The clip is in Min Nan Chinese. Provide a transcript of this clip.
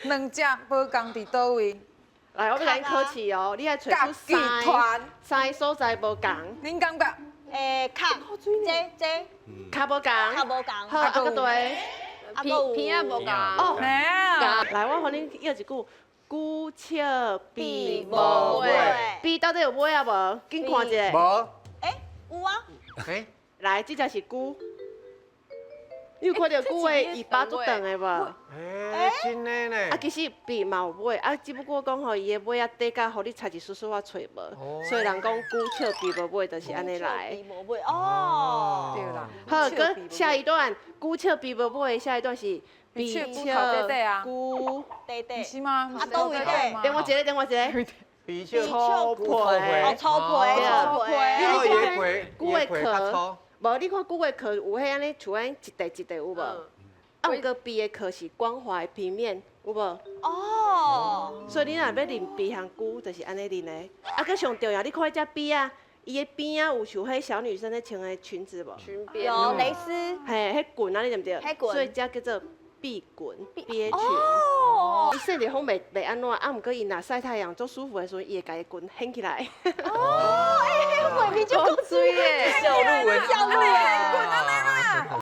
兩隻無仝佇佗位？來，我欲共你考試哦，你愛揣出家己三團，三个所在無仝，恁感覺？跤，這這跤無仝，跤無仝。好，啊閣對，啊，閣鼻仔無仝。哦，沒啊，來，我予恁臆一句，龜笑鱉無無尾，鱉到底有尾啊無？緊看一下。無。欸，有啊。欸，來，這隻是龜。你有看著龜的尾巴足長的無？欸，真的呢。啊，其實鱉嘛有尾，啊，只不過講吼，伊的尾仔短甲予你猜一絲絲仔揣無，所以人講龜笑鱉無尾，就是按呢來。鱉無尾哦。對啦。好，閣下一段，龜笑鱉無尾，下一段是鱉笑龜頭短短啊。龜短短。是嗎？啊，佗位底？等我一个，等我一个。鱉笑粗皮。哦，粗皮，粗皮。你看龜的殼。無，你看龜的殼有彼按呢，像按呢一塊一塊有無？啊，毋過鱉的殼是光滑的平面，有無？哦。所以你若欲認鱉和龜，就是按呢認的。啊，閣上重要，你看彼隻鱉仔，伊的邊仔有像彼小女生咧穿的裙子無？裙邊。有蕾絲。嘿，彼裙啊，你對毋對？彼裙。所以這叫做鱉裙，鱉裙。哦。伊曬著風袂袂按怎，啊，毋過伊若曬太陽足舒服的時陣，伊會共伊裙掀起來。哦，欸，畫面足夠媠的，小鹿的，小鹿的。